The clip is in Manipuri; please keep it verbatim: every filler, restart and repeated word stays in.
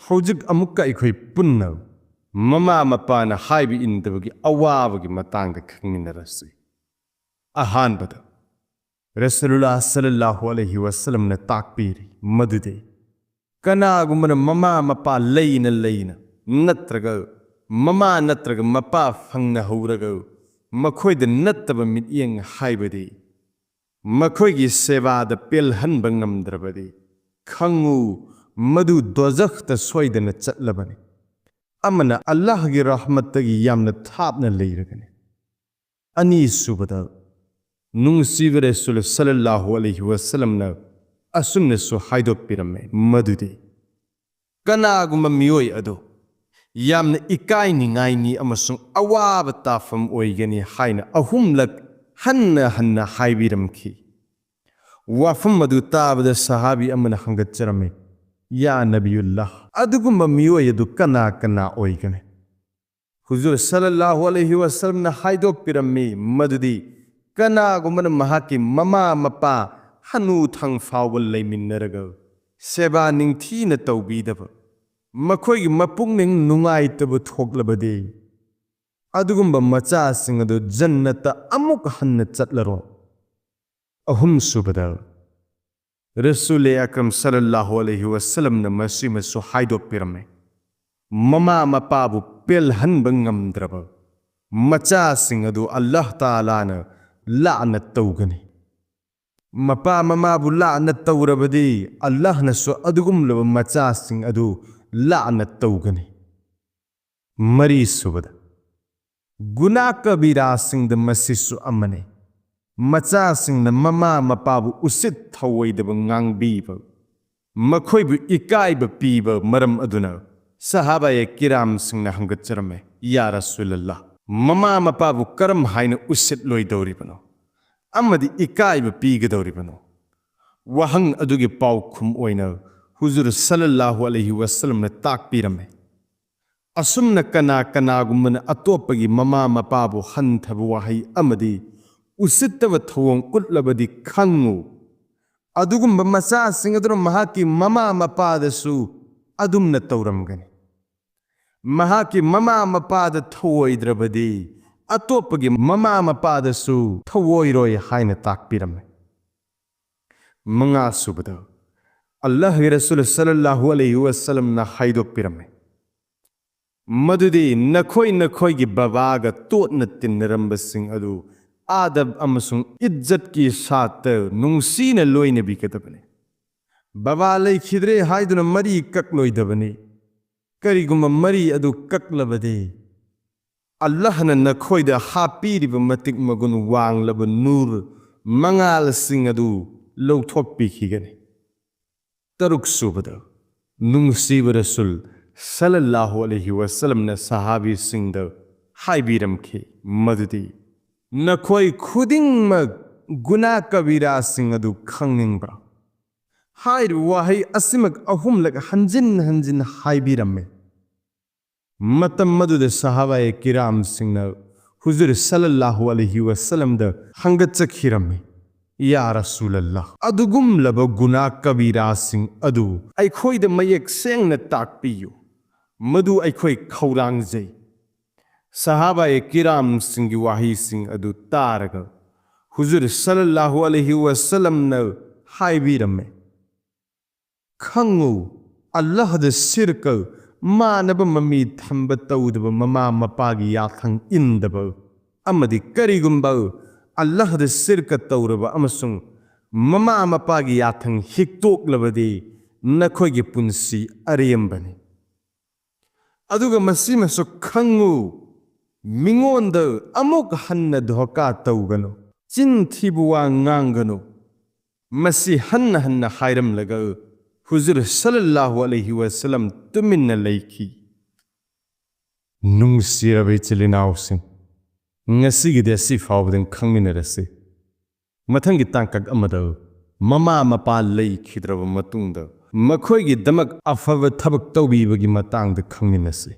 ꯍꯧꯖꯤꯛ ꯑꯃꯨꯛꯀ ꯑꯩꯈꯣꯏ ꯄꯨꯟꯅ ꯃꯃꯥ ꯃꯄꯥꯅ ꯍꯥꯏꯕ ꯏꯟꯗꯕꯒꯤ ꯑꯋꯥꯕꯒꯤ ꯃꯇꯥꯡꯗ ꯈꯪꯃꯤꯟꯅꯔꯁꯤ꯫ ꯑꯍꯥꯟꯕꯗ, ꯔꯁꯨꯂꯨꯜꯂꯥꯍ ꯁꯜꯂꯜꯂꯥꯍꯨ ꯑꯂꯩꯍꯤ ꯋꯁꯜꯂꯝꯅ ꯇꯥꯛꯄꯤꯔꯤ ꯃꯗꯨꯗꯤ, ꯀꯅꯥꯒꯨꯝꯕꯅ ꯃꯃꯥ ꯃꯄꯥ ꯂꯩꯅ ꯂꯩꯅ ꯅꯠꯇ꯭ꯔꯒ ꯃꯃꯥ ꯅꯠꯇ꯭ꯔꯒ ꯃꯄꯥ ꯐꯪꯅ ꯍꯧꯔꯒ ꯃꯈꯣꯏꯗ ꯅꯠꯇꯕ ꯃꯤꯠꯌꯦꯡ, ꯍꯥꯏꯕꯗꯤ ꯃꯈꯣꯏꯒꯤ ꯁꯦꯕꯥꯗ ꯄꯦꯜꯍꯟꯕ ꯉꯝꯗ꯭ꯔꯕꯗꯤ, ꯈꯪꯉꯨ, ꯃꯗꯨ ꯗꯣꯖꯈꯇ ꯁꯣꯏꯗꯅ ꯆꯠꯂꯕꯅꯤ꯫ ꯑꯃꯅ ꯑꯜꯂꯥꯍꯒꯤ ꯔꯍꯃꯠꯇꯒꯤ ꯌꯥꯝꯅ ꯊꯥꯞꯅ ꯂꯩꯔꯒꯅꯤ꯫ ꯑꯅꯤꯁꯨꯕꯗ, ꯅꯨꯡꯁꯤꯕ ꯔꯁꯨꯜ ꯁꯜꯂꯜꯂꯥꯍꯨ ꯑꯂꯩꯍꯤ ꯋꯁꯜꯂꯝꯅ ꯑꯁꯨꯝꯅꯁꯨ ꯍꯥꯏꯗꯣꯛꯄꯤꯔꯝꯃꯤ ꯃꯗꯨꯗꯤ, ꯀꯅꯥꯒꯨꯝꯕ ꯃꯤꯑꯣꯏ ꯑꯗꯨ ꯌꯥꯝꯅ ꯏꯀꯥꯏꯅꯤꯡꯉꯥꯏꯅꯤ ꯑꯃꯁꯨꯡ ꯑꯋꯥꯕ ꯇꯥꯐꯝ ꯑꯣꯏꯒꯅꯤ ꯍꯥꯏꯅ ꯑꯍꯨꯝꯂꯛ ꯍꯟꯅ ꯍꯟꯅ ꯍꯥꯏꯕꯤꯔꯝꯈꯤ꯫ ꯋꯥꯐꯝ ꯑꯗꯨ ꯇꯥꯕꯗ ꯁꯍꯥꯕꯤ ꯑꯃꯅ ꯍꯪꯒꯠꯆꯔꯝꯃꯤ, "ꯌꯥ ꯅꯕꯤꯌꯨꯜꯂꯥꯍ, ꯑꯗꯨꯒꯨꯝꯕ ꯃꯤꯑꯣꯏ ꯑꯗꯨ ꯀꯅꯥ ꯀꯅꯥ ꯑꯣꯏꯒꯅꯤ?" ꯍꯨꯖꯨꯔ ꯁꯜꯂꯜꯂꯥꯍꯨ ꯑꯂꯩꯍꯤ ꯋꯁꯜꯂꯝꯅ ꯍꯥꯏꯗꯣꯛꯄꯤꯔꯝꯃꯤ ꯃꯗꯨꯗꯤ, ꯀꯅꯥꯒꯨꯝꯕꯅ ꯃꯍꯥꯛꯀꯤ ꯃꯃꯥ ꯃꯄꯥ ꯍꯅꯨ ꯊꯪ ꯐꯥꯎꯕ ꯂꯩꯃꯤꯟꯅꯔꯒ ꯁꯦꯕꯥ ꯅꯤꯡꯊꯤꯅ ꯇꯧꯕꯤꯗꯕ, ꯃꯈꯣꯏꯒꯤ ꯃꯄꯨꯛꯅꯤꯡ ꯅꯨꯡꯉꯥꯏꯇꯕ ꯊꯣꯛꯂꯕꯗꯤ, ꯑꯗꯨꯒꯨꯝꯕ ꯃꯆꯥꯁꯤꯡ ꯑꯗꯨ ꯖꯟꯅꯠꯇ ꯑꯃꯨꯛ ꯍꯟꯅ ꯆꯠꯂꯔꯣꯏ꯫ ꯑꯍꯨꯝꯁꯨꯕꯗ, ꯔꯁꯨꯜ ꯑꯀꯔꯝ ꯁꯜꯂꯜꯂꯥꯍꯨ ꯑꯂꯩꯍꯤ ꯋꯁꯜꯂꯝꯅ ꯃꯁꯤꯃꯁꯨ ꯍꯥꯏꯗꯣꯛꯄꯤꯔꯝꯃꯤ, ꯃꯃꯥ ꯃꯄꯥꯕꯨ ꯄꯦꯜꯍꯟꯕ ꯉꯝꯗ꯭ꯔꯕ ꯃꯆꯥꯁꯤꯡ ꯑꯗꯨ ꯑꯜꯂꯥꯍ ꯇꯥꯂꯥꯅ ꯂꯥꯅꯠ ꯇꯧꯒꯅꯤ꯫ ꯃꯄꯥ ꯃꯃꯥꯕꯨ ꯂꯥꯅꯠ ꯇꯧꯔꯕꯗꯤ, ꯑꯜꯂꯥꯍꯅꯁꯨ ꯑꯗꯨꯒꯨꯝꯂꯕ ꯃꯆꯥꯁꯤꯡ ꯑꯗꯨ ꯂꯥꯅꯠ ꯇꯧꯒꯅꯤ꯫ ꯃꯔꯤꯁꯨꯕꯗ, ꯒꯨꯅꯥ ꯀꯕꯤꯔꯥꯁꯤꯡꯗ ꯃꯁꯤꯁꯨ ꯑꯃꯅꯤ꯫ ꯃꯆꯥꯁꯤꯡꯅ ꯃꯃꯥ ꯃꯄꯥꯕꯨ ꯎꯁꯤꯠ ꯊꯧꯑꯣꯏꯗꯕ ꯉꯥꯡꯕꯤꯕ, ꯃꯈꯣꯏꯕꯨ ꯏꯀꯥꯏꯕ ꯄꯤꯕ ꯃꯔꯝ ꯑꯗꯨꯅ ꯁꯍꯥꯕꯥꯌꯦ ꯀꯤꯔꯥꯝꯁꯤꯡꯅ ꯍꯪꯒꯠꯆꯔꯝꯃꯦ, "ꯌꯥ ꯔꯁꯨꯂꯜꯂꯥꯍ, ꯃꯃꯥ ꯃꯄꯥꯕꯨ ꯀꯔꯝ ꯍꯥꯏꯅ ꯎꯁꯤꯠꯂꯣꯏꯗꯧꯔꯤꯕꯅꯣ ꯑꯃꯗꯤ ꯏꯀꯥꯏꯕ ꯄꯤꯒꯗꯧꯔꯤꯕꯅꯣ?" ꯋꯥꯍꯪ ꯑꯗꯨꯒꯤ ꯄꯥꯎꯈꯨꯝ ꯑꯣꯏꯅ ꯍꯨꯖꯨꯔ ꯁꯜꯂꯜꯂꯥꯍꯨ ꯑꯂꯩꯍꯤ ꯋꯁꯜꯂꯝꯅ ꯇꯥꯛꯄꯤꯔꯝꯃꯦ, ꯑꯁꯨꯝꯅ ꯀꯅꯥ ꯀꯅꯥꯒꯨꯝꯕꯅ ꯑꯇꯣꯞꯄꯒꯤ ꯃꯃꯥ ꯃꯄꯥꯕꯨ ꯍꯟꯊꯕ ꯋꯥꯍꯩ ꯑꯃꯗꯤ ꯎꯁꯤꯠꯇꯕ ꯊꯧꯑꯣꯡ ꯎꯠꯂꯕꯗꯤ, ꯈꯪꯉꯨ, ꯑꯗꯨꯒꯨꯝꯕ ꯃꯆꯥꯁꯤꯡ ꯑꯗꯨꯅ ꯃꯍꯥꯛꯀꯤ ꯃꯃꯥ ꯃꯄꯥꯗꯁꯨ ꯑꯗꯨꯝꯅ ꯇꯧꯔꯝꯒꯅꯤ꯫ ꯃꯍꯥꯛꯀꯤ ꯃꯃꯥ ꯃꯄꯥꯗ ꯊꯧꯑꯣꯏꯗ꯭ꯔꯕꯗꯤ ꯑꯇꯣꯞꯄꯒꯤ ꯃꯃꯥ ꯃꯄꯥꯗꯁꯨ ꯊꯧꯑꯣꯏꯔꯣꯏ ꯍꯥꯏꯅ ꯇꯥꯛꯄꯤꯔꯝꯃꯤ꯫ ꯃꯉꯥꯁꯨꯕꯗ, ꯑꯜꯂꯥꯍꯒꯤ ꯔꯁꯨꯜ ꯁꯜꯂꯜꯂꯥꯍꯨ ꯑꯂꯩꯍꯤ ꯋꯥꯁꯜꯂꯝꯅ ꯍꯥꯏꯗꯣꯛꯄꯤꯔꯝꯃꯤ, ꯃꯗꯨꯗꯤ ꯅꯈꯣꯏ ꯅꯈꯣꯏꯒꯤ ꯕꯕꯥꯒ ꯇꯣꯠꯅ ꯇꯤꯟꯅꯔꯝꯕꯁꯤꯡ ꯑꯗꯨ ꯑꯗꯕ ꯑꯃꯁꯨꯡ ꯏꯖꯠꯀꯤ ꯁꯥꯠꯇ ꯅꯨꯡꯁꯤꯅ ꯂꯣꯏꯅꯕꯤꯒꯗꯕꯅꯤ꯫ ꯕꯕꯥ ꯂꯩꯈꯤꯗ꯭ꯔꯦ ꯍꯥꯏꯗꯨꯅ ꯃꯔꯤ ꯀꯛꯂꯣꯏꯗꯕꯅꯤ꯫ ꯀꯔꯤꯒꯨꯝꯕ ꯃꯔꯤ ꯑꯗꯨ ꯀꯛꯂꯕꯗꯤ, ꯑꯜꯂꯥꯍꯅ ꯅꯈꯣꯏꯗ ꯍꯥꯞꯄꯤꯔꯤꯕ ꯃꯇꯤꯛ ꯃꯒꯨꯟ ꯋꯥꯡꯂꯕ ꯅꯨꯔ ꯃꯉꯥꯜꯁꯤꯡ ꯑꯗꯨ ꯂꯧꯊꯣꯛꯄꯤꯈꯤꯒꯅꯤ꯫ ꯇꯔꯨꯛꯁꯨꯕꯗ, ꯅꯨꯡꯁꯤꯕ ꯔꯁꯨꯜ ꯁꯜꯂꯜꯂꯥꯍꯨ ꯑꯂꯩꯍꯤ ꯋꯥꯁꯜꯂꯝꯅ ꯁꯍꯥꯕꯤꯁꯤꯡꯗ ꯍꯥꯏꯕꯤꯔꯝꯈꯤ ꯃꯗꯨꯗꯤ, "ꯅꯈꯣꯏ ꯈꯨꯗꯤꯡꯃꯛ ꯒꯨꯅꯥ ꯀꯕꯤꯔꯥꯁꯤꯡ ꯑꯗꯨ ꯈꯪꯅꯤꯡꯕ꯭ꯔꯥ?" ꯍꯥꯏꯔꯤꯕ ꯋꯥꯍꯩ ꯑꯁꯤꯃꯛ ꯑꯍꯨꯝꯂꯛ ꯍꯟꯖꯤꯟ ꯍꯟꯖꯤꯟ ꯍꯥꯏꯕꯤꯔꯝꯃꯤ꯫ ꯃꯇꯝ ꯑꯗꯨꯗ ꯁꯍꯥꯕꯥꯌꯦ ꯀꯤꯔꯥꯝꯁꯤꯡꯅ ꯍꯨꯖꯨꯔ ꯁꯜꯂꯜꯂꯥꯍꯨ ꯑꯂꯩꯍꯤ ꯋꯥꯁꯜꯂꯝꯗ ꯍꯪꯒꯠꯆꯈꯤꯔꯝꯃꯤ, "ꯌꯥ ꯔꯁꯨꯂꯜꯂꯥꯍ, ꯑꯗꯨꯒꯨꯝꯂꯕ ꯒꯨꯅꯥ ꯀꯕꯤꯔꯥꯁꯤꯡ ꯑꯗꯨ ꯑꯩꯈꯣꯏꯗ ꯃꯌꯦꯛ ꯁꯦꯡꯅ ꯇꯥꯛꯄꯤꯌꯨ, ꯃꯗꯨ ꯑꯩꯈꯣꯏ ꯈꯧꯔꯥꯡꯖꯩ꯫" ꯁꯍꯥꯕꯥꯌꯦ ꯀꯤꯔꯥꯝꯁꯤꯡꯒꯤ ꯋꯥꯍꯩꯁꯤꯡ ꯑꯗꯨ ꯇꯥꯔꯒ ꯍꯨꯖꯨꯔ ꯁꯜꯂꯜꯂꯥꯍꯨ ꯑꯂꯩꯍꯤ ꯋꯥꯁꯜꯂꯝꯅ ꯍꯥꯏꯕꯤꯔꯝꯃꯤ, "ꯈꯪꯉꯨ, ꯑꯜꯂꯥꯍꯗ ꯁꯤꯔꯀ, ꯃꯥꯟꯅꯕ ꯃꯃꯤ ꯊꯝꯕ ꯇꯧꯗꯕ, ꯃꯃꯥ ꯃꯄꯥꯒꯤ ꯌꯥꯊꯪ ꯏꯟꯗꯕ, ꯑꯃꯗꯤ ꯀꯔꯤꯒꯨꯝꯕ ꯑꯜꯂꯥꯍꯗ ꯁꯤꯔꯀ ꯇꯧꯔꯕ ꯑꯃꯁꯨꯡ ꯃꯃꯥ ꯃꯄꯥꯒꯤ ꯌꯥꯊꯪ ꯍꯤꯛꯇꯣꯛꯂꯕꯗꯤ ꯅꯈꯣꯏꯒꯤ ꯄꯨꯟꯁꯤ ꯑꯔꯦꯝꯕꯅꯤ꯫ ꯑꯗꯨꯒ ꯃꯁꯤꯃꯁꯨ ꯈꯪꯉꯨ, ꯃꯤꯉꯣꯟꯗ ꯑꯃꯨꯛ ꯍꯟꯅ ꯙꯣꯀꯥ ꯇꯧꯒꯅꯨ, ꯆꯤꯟ ꯊꯤꯕ ꯋꯥ ꯉꯥꯡꯒꯅꯨ꯫" ꯃꯁꯤ ꯍꯟꯅ ꯍꯟꯅ ꯍꯥꯏꯔꯝꯂꯒ ꯍꯨꯖꯨꯔ ꯁꯜꯂꯜꯂꯥꯍꯨ ꯑꯂꯩꯍꯤ ꯋꯥꯁꯜꯂꯝ ꯇꯨꯃꯤꯟꯅ ꯂꯩꯈꯤ꯫ ꯅꯨꯡꯁꯤꯔꯕ ꯏꯆꯤꯜ ꯏꯅꯥꯎꯁꯤꯡ, ꯉꯁꯤꯒꯤꯗꯤ ꯑꯁꯤ ꯐꯥꯎꯕꯗꯪ ꯈꯪꯃꯤꯟꯅꯔꯁꯤ꯫ ꯃꯊꯪꯒꯤ ꯇꯥꯡꯀꯛ ꯑꯃꯗ ꯃꯃꯥ ꯃꯄꯥ ꯂꯩꯈꯤꯗ꯭ꯔꯕ ꯃꯇꯨꯡꯗ ꯃꯈꯣꯏꯒꯤꯗꯃꯛ ꯑꯐꯕ ꯊꯕꯛ ꯇꯧꯕꯤꯕꯒꯤ ꯃꯇꯥꯡꯗ ꯈꯪꯃꯤꯟꯅꯁꯤ꯫